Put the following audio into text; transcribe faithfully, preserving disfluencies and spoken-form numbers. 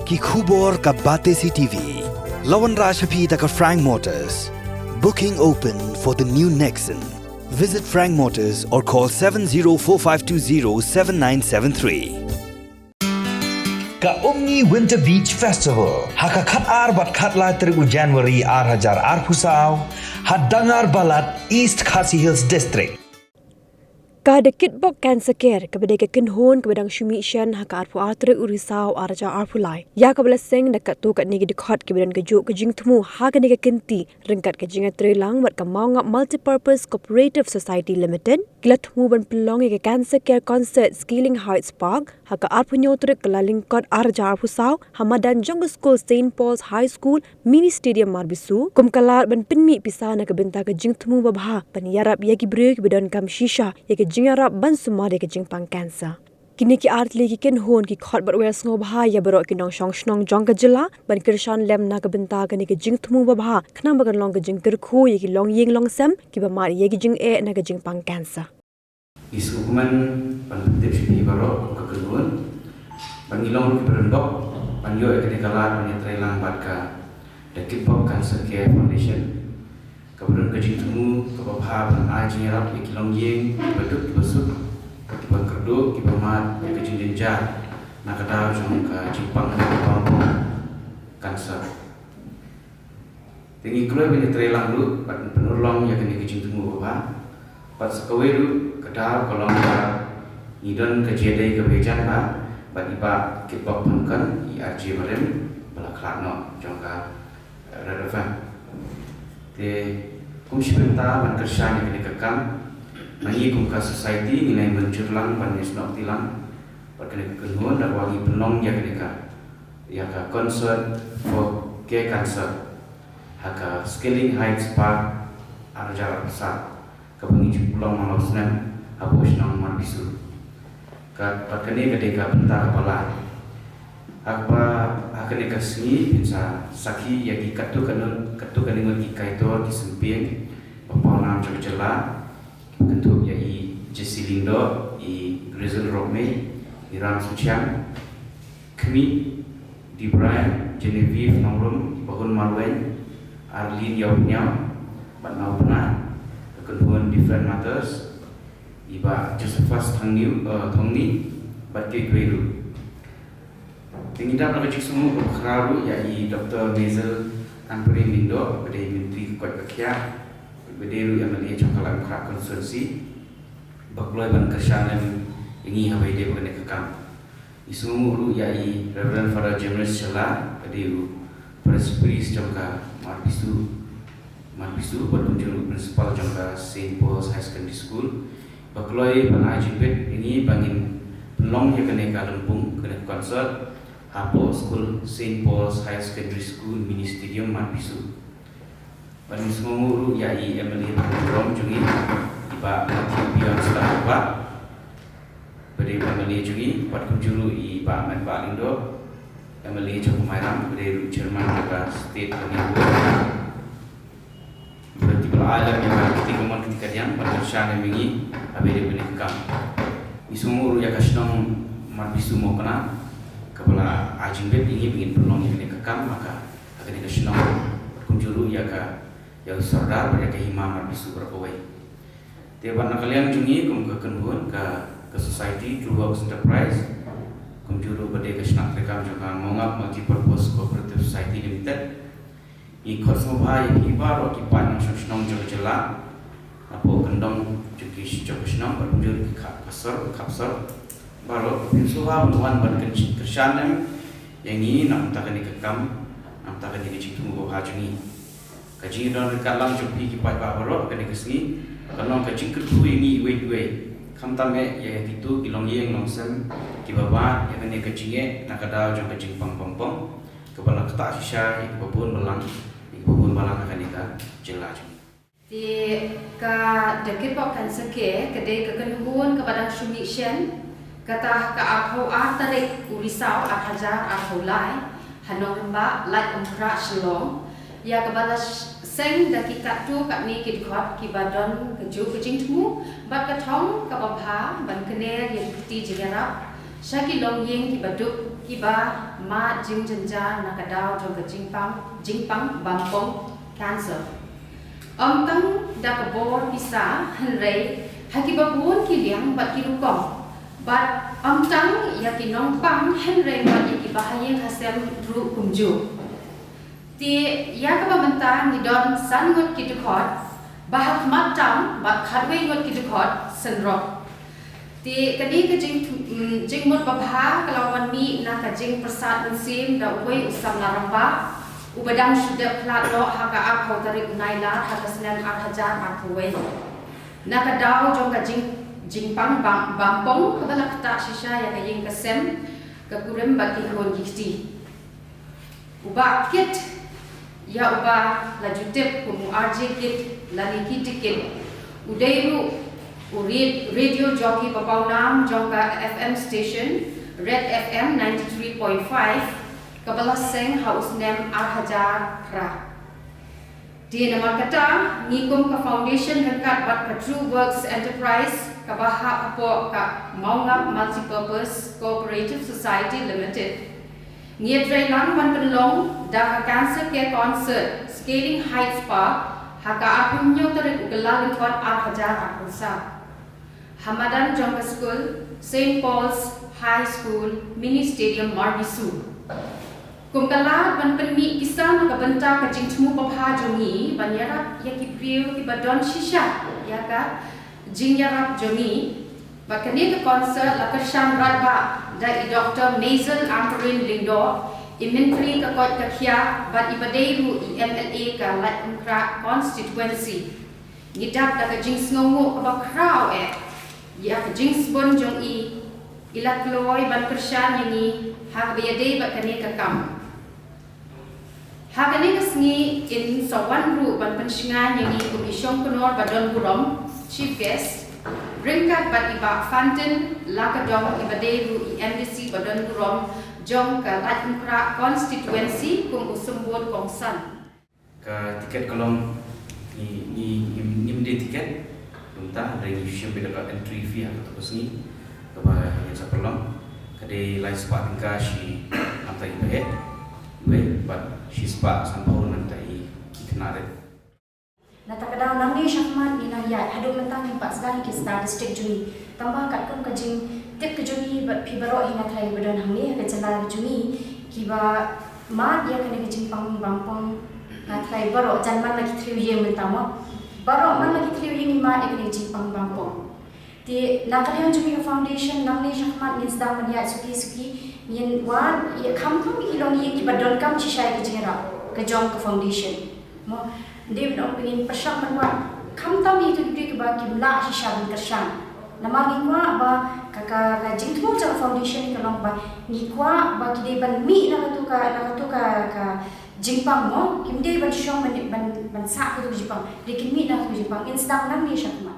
Ki khubor ka Batesi T V. La wanrah sha phi da ka Frank Motors. Booking open for the new Nexon. Visit Frank Motors or call seven zero four five two zero seven nine seven three. Ka Umngi Winter Beach Festival ha ka khat ar bad khat lai tarik u January ar hajar arphew saw ha Dangar Balat, East Khasi Hills District. Ka The Kitbok Cancer Care kaba dei ka kynhun kaba dang shu mih shen ha ka arphew ar tarik u Risaw ar hajar arphew lai, ïa kaba la seng da katto katne ki dkhot kiba don kajuh ka jingthmu ha kane ka kynti ryngkat ka jingïatreilang bad ka Mawngap Multipurpose Cooperative Society Limited, ki la thmu ban pynlong ïa ka Cancer Care Concert Skilling Heights Park ha ka arphew hynñiew tarik Kyllalyngkot ar hajar arphew saw ha madan jong ka skul Saint Paul's High School, Mini Stadium, Marbisu, kum ka lad ban pynmih pisa na ka bynta ka jingthmu babha ban ïarap ïa ki briew kiba donkam shisha ïa ka jingïarap ban sumar ïa ka jingpang cancer. Kine ki artylli ki kynhun ki khot bad wer sngewbha ïa baroh ki nongshong shnong jong ka jylla ban kyrshan lem na ka bynta kane ka jingthmu babha, khnang ba kan long ka jingkyrkhu ïa ki longïing longsem kiba mad ïa ki jingeh na ka jingpang cancer. Ngi sngewkmen ban pyntip sha phi baroh kum ka kynhun ba ngi long ruh kiba donbok ban ïoh ïa kane ka lad ban ïatreilang bad ka The Kitbok Cancer Care Foundation, kaba don ka jingthmu kaba bha ban ai jingïarap ïa ki longïing kiba duk kiba suk, kiba kyrduh, kiba mad ïa ka jingjynjar na ka daw jong ka jingpang cancer. Te ngi kloi ban ïatreilang ruh bad pynurlong ïa kane ka jingthmu babha. Bad sa kawei ruh ka daw ka long ba ngi don ka jingïadei kaba ïajan bha bad i Bah Kitbok Pynkhon, i R J barim ba la khlad noh jong ka Red F M. Te kum shi bynta ban kyrshan ïa kane ka kam, ma ngi kum ka society ngi la ïa mynjur lang ban ïasnoh kti lang bad kane ka kynhun da kaba ngi pynlong ïa kane ka, ïa ka Concert for Care Cancer ha ka Skilling Heights Park ar hajar arphew saw, kaba ngi ju pynlong man la u snem hapoh shnong Marbisu. Ka, bad kane ka dei ka bynta kaba lai. Ha kaba, ha kane ka sngi phin sa sakhi ïa ki katto katne, katto katne ngut ki kaitor ki sympieng ba pawnam jong ka jylla, kynthup ïa i Jesse Lyngdoh, i Grizel Rokmie, i Ram Suchiang, Khmih, Debrian, Genevieve Nongrum, i Bahun Marwein, Arlene Ïawphniaw, bad na u Bnai, ka kynhun Different Mothers, i Bah Josephus Thangniew, eh, Thongni, bad kiwei kiwei ruh. Te ngi dap da ka jingsngewnguh kaba khraw ruh ïa i Doktor Maisel Ampareen Lyngdoh, ba dei i Myntri ka koit ka khiah, ba dei ruh i M L A jong ka Laitumkhrah constituency, ba kloi ban kyrshan lem ïa ngi haba ïadei bad kane ka kam. Ngi sngewnguh ruh ïa i Reverend Father James Shylla, ba dei u Parish Priest jong ka Marbisu, Marbisu, bad kumjuh ruh u Principal jong ka Saint Paul's High Secondary School, ba kloi ban ai jingbit ïa ngi ba ngin pynlong ïa kane ka lympung, kane ka concert, hapoh skul Saint Paul's High Secondary School, Mini Stadium, Marbisu. Bad ngi sngewnguh ruh ïa i M L A ba burom jong ngi, i Bah Matthew Beyonce Shtah, ba dei i M L A jong ngi, bad kumjuh ruh i Bah Metbah Lyngdoh, M L A jong ka Mairang, ba dei ruh Chairman jong ka State Planning Board. Bad kiba la ai lem ïa ka kti kamon kti kadiang ban kyrshan ïa ngi haba ïadei bad kane ka kam. Ngi sngewnguh ruh ïa ka shnong Marbisu Mawkna, kaba la ai jingbit ïa ngi ba ngin pynlong ïa kane ka kam ha ka, ha kane ka shnong, bad kumjuh ruh ïa ka, ïa u Sordar bad ïa ka Hima Marbisu baroh kawei. Te bad na ka liang jong ngi kum ka kynhun ka, ka Society True Works Enterprise, kumjuh ruh ba dei ka shnong treikam jong ka Mawngap Multipurpose Cooperative Society Limited, ngi khot sngewbha ïa phi baroh ki paid nongshong shnong jong ka jylla, napoh kyndong jong ki, jong ka shnong, bad kumjuh ruh ki khap ka sor, khap sor baroh, phin sngewbha ban wan ban kyn-, kyrshan lem ïa ngi na ka bynta kane ka kam, na ka bynta kane ka jingthmu babha jong ngi. Ka jingdon ryngkat lang jong phi ki paidbah baroh kane ka sngi kan long ka jingkyrkhu ïa ngi iwei pa iwei, khamtam eh ïa kito ki longïing longsem kiba wad ïa kane ka jingeh na ka daw jong ka jingpang pong pong kaba la ktah shisha ïa kiba bun balang, ïa kiba bun balang ha kane ka jylla jong ngi. Te ka The Kitbok Cancer Care ka dei ka kynhun kaba dang shu mih shen, kata ha ka arphew ar tarik u Risaw ar hajar arphew lai, ha Nongrynbah, Laitumkhrah, Shillong, ïa kaba la sh-, seng da ki katto katne ki dkhot kiba don kajuh ka jingthmu bad ka thong kaba bha ban kner ïa ki kti jingïarap sha ki longïing kiba duk kiba mad jingjynjar na ka daw jong ka jingpang, jingpang bampong, cancer. Ym tang da ka bor pisa hynrei ha kiba bun ki liang bad ki rukom. Bad ym tang ïa ki nongpang hynrei bad ïa kiba ha ïing ha sem ruh kumjuh. Te ïa kaba mynta ngi don san ngut ki dkhot, ba ha khmat tam bad khatwei ngut ki dkhot synrop. Te kane ka jing, mm, jingmut babha ka la wan mih na ka jingpyrsad mynsiem da uwei u samla rangbah uba dang shu dep khlad noh ha ka arphew tarik u Nailar ha ka snem ar hajar arphew wei. Na ka daw jong ka jing, jingpang bam, bampong kaba la ktah shisha ïa ka ïing ka sem, ka kurim bad ki khun ki kti. U Bah Kit, ïa u ba la ju tip kum u R J Kit lane Kitty Kit, u dei ruh u ra-, radio jockey ba pawnam jong ka F M station Red F M ninety-three point five, kaba la seng ha u snem ar hajar phra. Te namar kata, ngi kum ka foundation ryngkat bad ka True Works Enterprise kaba hap hapoh ka Maungap Multipurpose Cooperative Society Limited, ngi ïatreilang ban pynlong da ka Cancer Care Concert, Scaling Heights Park, ha ka arphew hynñiew tarik u Kyllalyngkot ar hajar arphew saw, ha madan jong ka skul Saint Paul's High School, Mini Stadium, Marbisu. Kum ka lad ban pynmih pisa na ka bynta ka jingthmu babha jong ngi ban ïarap ïa ki briew kiba don shisha ïa ka jingïarap jong ngi. Bad kane ka concert la kyrshan radbah da i Doktor Maisel Ampareen Lyngdoh, i Myntri ka koit ka khiah bad iba dei ruh i M L A ka Laitumkhrah constituency. Ngi dap da ka jingsngewnguh kaba khraw eh ïa ka jingsbun jong i, i la kloi ban kyrshan ïa ngi ha kaba ïadei bad kane ka kam. Ha kane ka sngi in sa wan ruh ban pynshngaiñ ïa ngi kum i shongknor ba don burom, chief guest, ryngkat bad i Bah Fantin Lakadong iba dei ruh i M D C ba don burom jong ka Laitumkhrah constituency kum u symbud kongsan. Ka tiket ka long ngi, ngi, ngi, ngim dei tiket, kumta hynrei ngi shim beit da ka entry fee ha kato ka sngi kaba ngin sa pynlong. Ka dei lai spah tyngka shi namta i baheh, iwei bad shi spah sanphew namta i khynnah rit. Na kata ka daw nangne shakhmat ngi nang ïaid haduh mynta ngim pat sdang ïa ki statistic jong ngi. Tangba katkum ka jingtip ka jong ngi bad phi baroh hi nga tharai ba don hangne ha ka jylla ka jong ngi kiba mad ïa kane ka jingpang bampong, nga tharai baroh jan man la ki thriew ïing mynta mo. Baroh man la ki thriew ïing ngi mad ïa kane ka jingpang bampong. Te na ka liang jong ngi ka foundation nangne shakhmat ngin sdang ban ïaid suki suki, ngin wad ïa khamtam ki longïing kiba donkam shisha ïa ka jingïarap ka jong ka foundation. Mo, dei ban ong ba ngin pyrshang ban wad khamtam ïa ki briew kiba kim lah shisha ban kyrshan. Namar ngi kwah ba ka, ka, ka jingthmu jong ka foundation ka long ba ngi kwah ba ki dei ban mih na katu ka, na katu ka, ka jingpang mo, kim dei ban shong ban, ban, ban sah katu ka jingpang, dei kin mih na katu ka jingpang, ngin sdang nangne shakhmat.